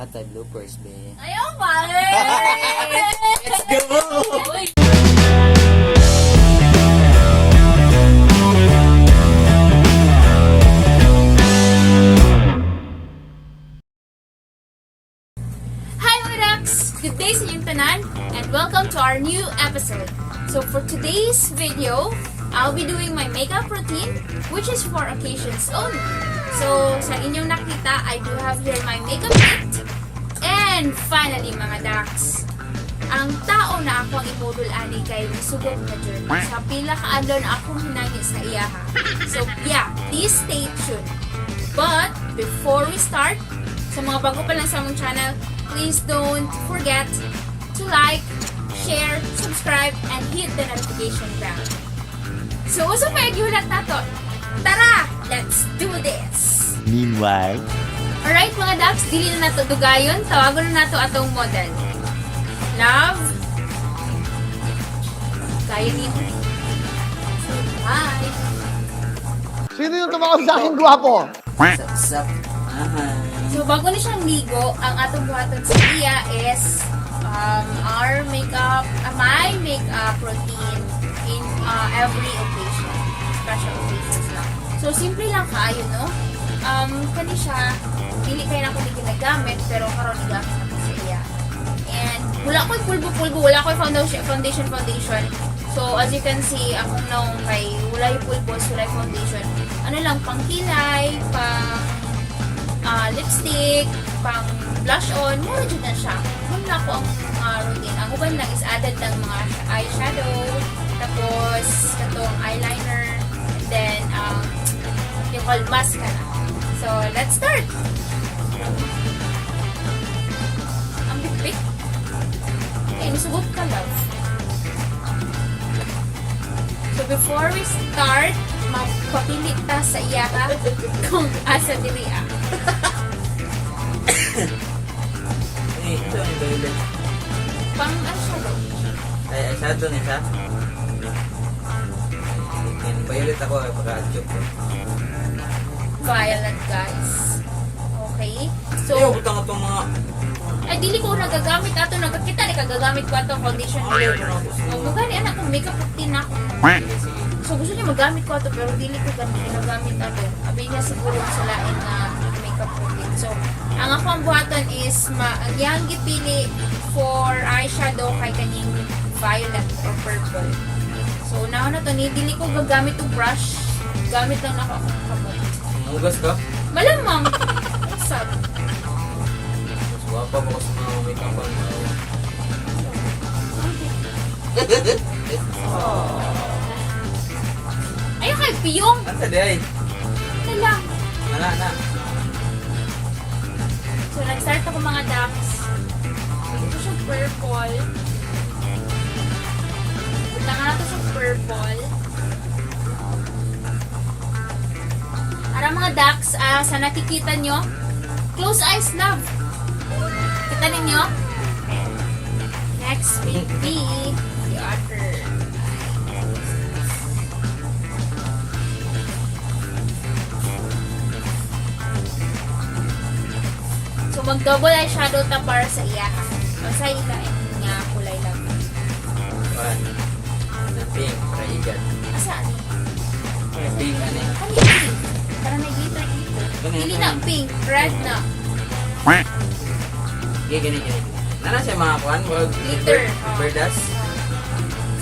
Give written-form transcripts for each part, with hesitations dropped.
Atay bloopers, be. Ayaw ba? Eh! Let's go! Uy! Hi mga ducks! Good day sa inyong tanan and welcome to our new episode. So for today's video, I'll be doing my makeup routine, which is for occasions only. So sa inyong nakita, I do have here my makeup kit. And finally, mga ducks, ang tao na ako ang imodul ani kay misugot na jud. Sa pila ka adlaw na akong hinangi sa iyaha. So yeah, please stay tuned. But before we start, sa mga bago pa lang sa among channel, please don't forget to like, share, subscribe, and hit the notification bell. So, uso pa yung gihulat nato. Tara! Let's do this! Meanwhile, Alright mga ducks, dili na nato dugayon. Tawagon na nato atong model. Love. Kaya niyo. Hi. Sino yung tumawag sa akin gwapo? Sup, sup. Aha. So bago na siyang ligo, ang atong buhaton sa iya is our makeup, my makeup routine in every occasion. Special occasions lang. So simple lang kaayo, no? Kani siya, dili kay na ko ni ginagamit, pero karon gigamit na ko sa iya. And wala ko'y pulbo-pulbo, wala ko'y foundation, foundation, foundation. So, as you can see, akong naong kay walay pulbos, walay foundation. Ano lang, pang kilay, pang lipstick, pang blush on, mura jud na siya. Muna na ako ang routine. Ang uban lang is added ng mga eyeshadow, tapos katong eyeliner, and then yung called mascara. So, let's start! Ang bitbit. Okay, nisugot ka, love. So, before we start, magpapili ta sa iya ha kung asa diri ah. Eh, ito ang violet. Pang eyeshadow. Ay, eyeshadow niya siya. Ay, violet ako, eh, baka joke ko. Violet, guys. Okay? So, So, ay, butang itong mga. Ay, dili ko nagagamit ato. Nagakita ni kagagamit ko atong foundation. Ayaw ko na gusto. Oh, gani anak kong makeup routine na ako. Sige, sige. So, gusto niya magamit ko ato pero dili ko gani ginagamit ato. Abi niya siguro sa lain na makeup routine. So, ang ako ang buhaton is ang iyang gipili for eyeshadow kay kaning violet or purple. So, naon na to ni dili ko gagamit og brush. Gamit lang nako akong kamot. Umugas ka? Malamang. Sab. Mas gwapa mo kasi mga makeup ang. Ay, kay piyong. Asa di ay? Ito lang. Wala na. So, nag-start ako, mga ducks. Ito siya purple. Punta nga na to sa purple. Para mga ducks, sa nakikita nyo, close eyes, love. Kita ninyo? Next will be the other eye. So, mag-double eyeshadow ta para sa iya. O sa ila nga kulay lang. One. Na pink, para igat. Asa ani? Ay, pink, ano eh. Kani pink. Para may glitter glitter. Gani, Dili gani. na pink, red na. Gini, gini, gini. Nana siya mga kuan, murag Glitter. Paper dust.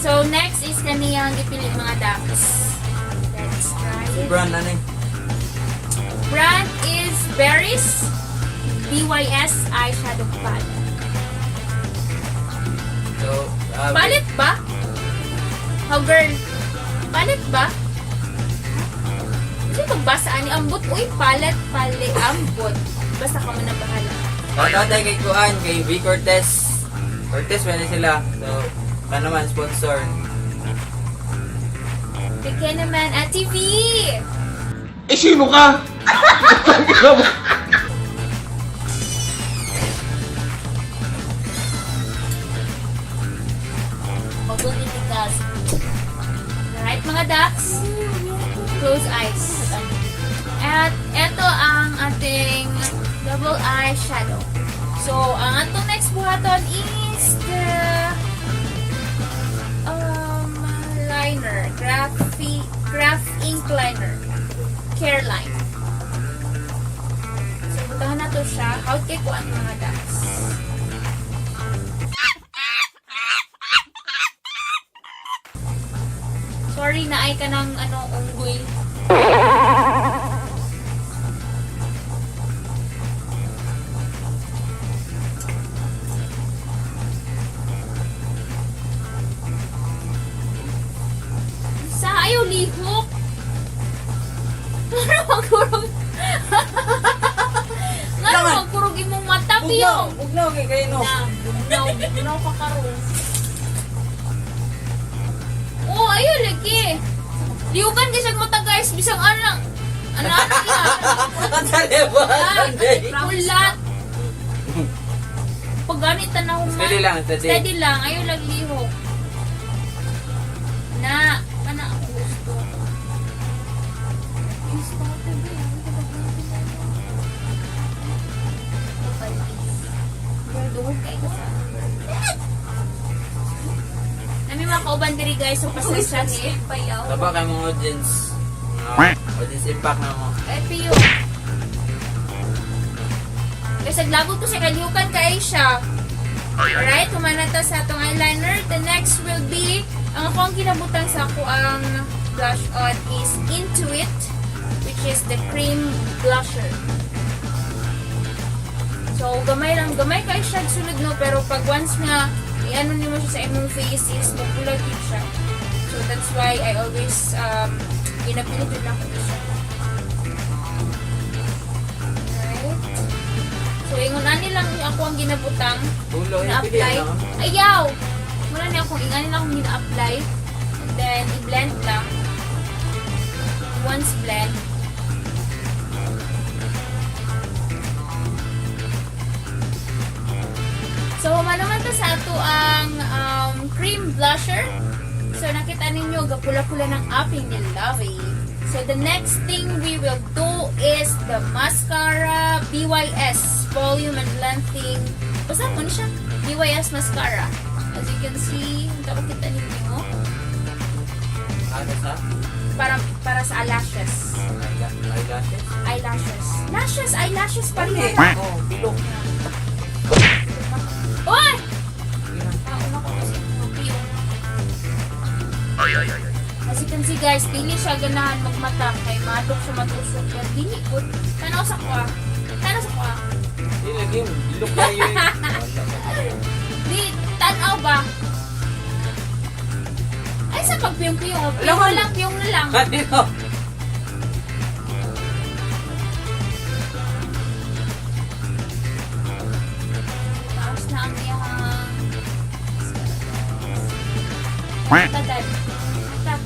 So, next is kaniyang gipili, mga ducks. Let's try Si it. brand ano eh. Brand is Berries BYS Eyeshadow Palette. So, Palette ba? How girl? Palette ba? Kasi pagbasa ani ambot, uy, palette, pale, ambot. Basta ka man na bahala. Shoutout tayo kay Kuan, kay V. Cortez. Cortez, pwede sila. So, pa naman, sponsor. Bigyan naman at TV! Eh, sino ka? Magugitigas. Alright mga ducks, close eyes. At eto ang ating double eyeshadow. So, ang atong next buhaton is the liner. Graph ink liner. Careline. So, butahan na to siya. How kay kuan mga dots. Sorry na ay ka ng ano, unggoy. Sa ayaw lihok. Ngano magkurog? Ngano magkurog imong mata Bugnaw, piyong? bugnaw kay kayo no. Na, bugnaw, bugnaw ka karon. Oh, ayaw lagi. Liugan ka siyang mata guys, bisang ano ano ano yan. Ang dali ba? Ulat. Pag ganit na human. Steady lang, steady. Steady lang, ayaw lang lihok. Na, kana ako gusto. Gusto ko ito, babe. Girl, duhog kay ka sa Nami mga kauban diri guys, so pasensya ni. Payaw. Taba kay mga audience. Mga audience impact na mo. Eh, piyo. Kasi naglagot ko siya, kalihukan kay siya. Alright, humana ta sa atong eyeliner. The next will be, ang ako ang kinabutang sa ako ang blush on is Intuit, which is the cream blusher. So, gamay lang, gamay kay siya sulod no, pero pag once nga, i-ano nimo siya sa imong face is, mapula gyud siya. So, that's why I always, ginapilit yun ako siya. Alright. So, ingon ani lang ako ang ginabutang Ulo, yung pili, na-apply. ano? Ayaw! Muna niya akong ingani lang akong gina-apply. And then, i-blend lang. Once blend. So, human naman ta sa ato ang cream blusher. So, nakita ninyo, gapula-pula ng aping ni Lovey. So, the next thing we will do is the mascara BYS Volume and Lengthening. Basta mo ni siya, BYS Mascara. As you can see, dapat kita ninyo. Ano sa? Para sa eyelashes. Eyelashes? Eyelashes. Lashes, eyelashes pa rin. Oh, bilog. Oy! Taon ako kasi piyo. As you can see guys, dili siya ganahan magmata kay madok siya matusok. Pero dili ko. Tanaw sa kuha. Tanaw sa kuha. Hindi lagi, bilog kayo eh. Wala ba? Di, tanaw ba? Ay, sa pagpiyong-piyong. Oh. Piyong na lang, piyong na lang. Kanino? Taas na ang iyang mata, dad. Mata.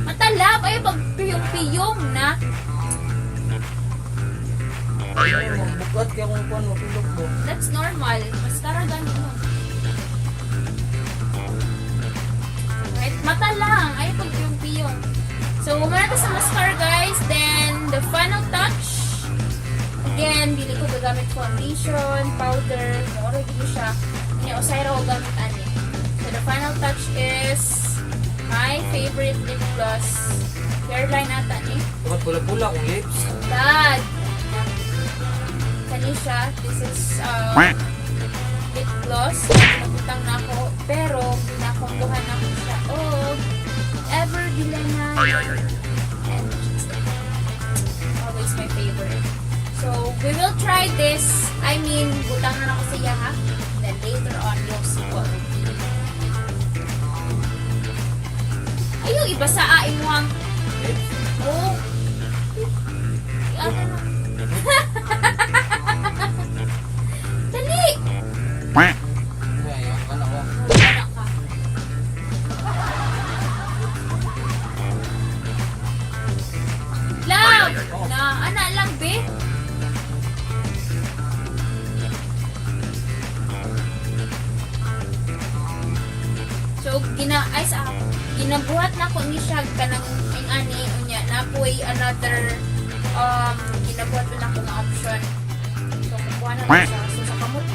Mata, love. Ay, pagpiyong-piyong na. Bukat kaya kung kuwan mo, bilog mo. That's normal. Mascara gani mo. Right? Mata lang. Ay, pagpiyong-piyong. So, umana ta sa mascara, guys. Then, the final touch. Again, dili ko gagamit foundation, powder. Moro gid siya. Ini usay ra ko gamit ani. So, the final touch is my favorite lip gloss. Careline ata ni. Dapat pula-pula kung lips. Dad! Kani siya. This is lip gloss. Nabutang na ako. Pero, ginakombohan na ako siya. Og Ever Bilena and chipstick. Always my favorite. So, we will try this. I mean, butangan ako sa iya ha. Then later on, you'll see what will be. Ayaw, iba sa imuhang Lips? Oh. Ano na? Dali! Ay, ano ko? Wala ka. Love! Na, ana lang, be. So, gina, ay sa, ginabuhat na ko ni siya kanang ing ani unya napoy another ginabuhat na ko nga option. So, kukuha na ko siya. So, sa kamot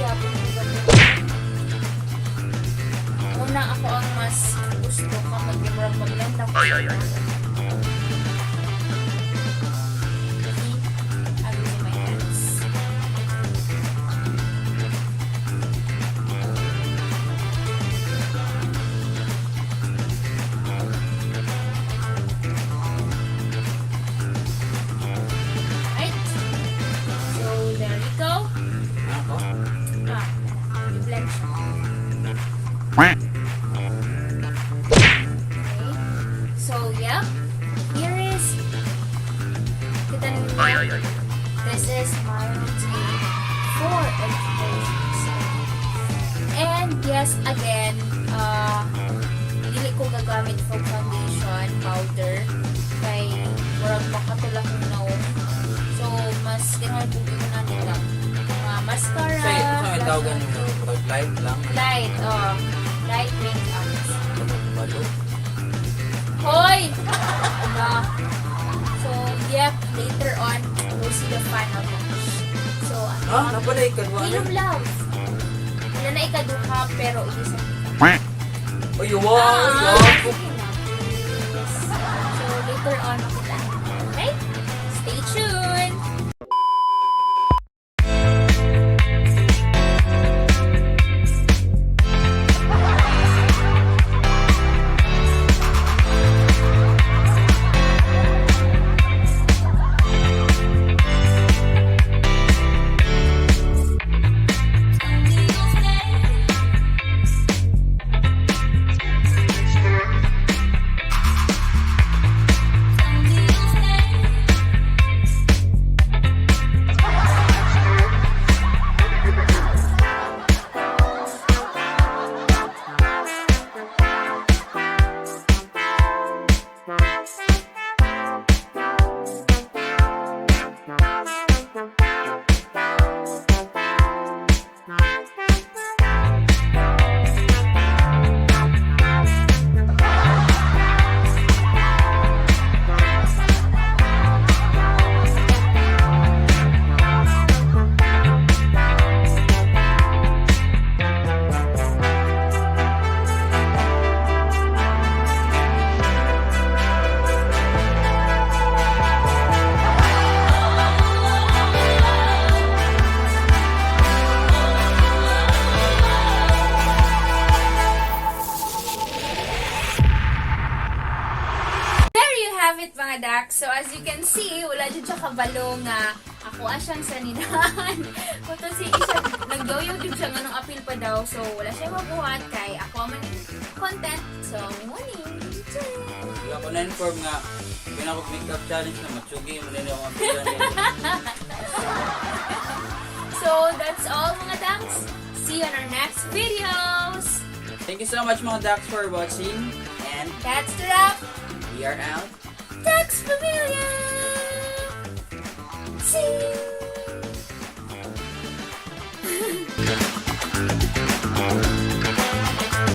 this is my routine for occasions. And yes, again, dili ko gagamit for foundation, powder, kay murag makatulak kong nawong. So, mas ganahan ko yun natin lang. Mga mascara, Sa may blush tawagan on. nyo, pag light lang. Light, oh. Light makeup. Balo. Hoy! Ano? So, yep, later on, we'll see the final finish. So, Ah, napala ikaduha. Hilom love. Wala na ikaduha, pero it is Uy, wow! Ah, Wow! sige na. Yes. So, later on, makita natin. Okay? Stay tuned! There you have it, mga Dax. So as you can see, wala dyan siya kabalo nga ako siyang saninaan. Kung to si isa, nagyoyo din siya nga nung appeal pa daw. So wala siya mabuhat kay ako man yung content. So, morning! Wala ko na-inform nga, pinakog makeup challenge na matsugi mo nila akong appeal. So that's all, mga Dax. See you on our next videos! Thank you so much, mga Dax, for watching. And That's the wrap! we are out. Dax Familia! See you!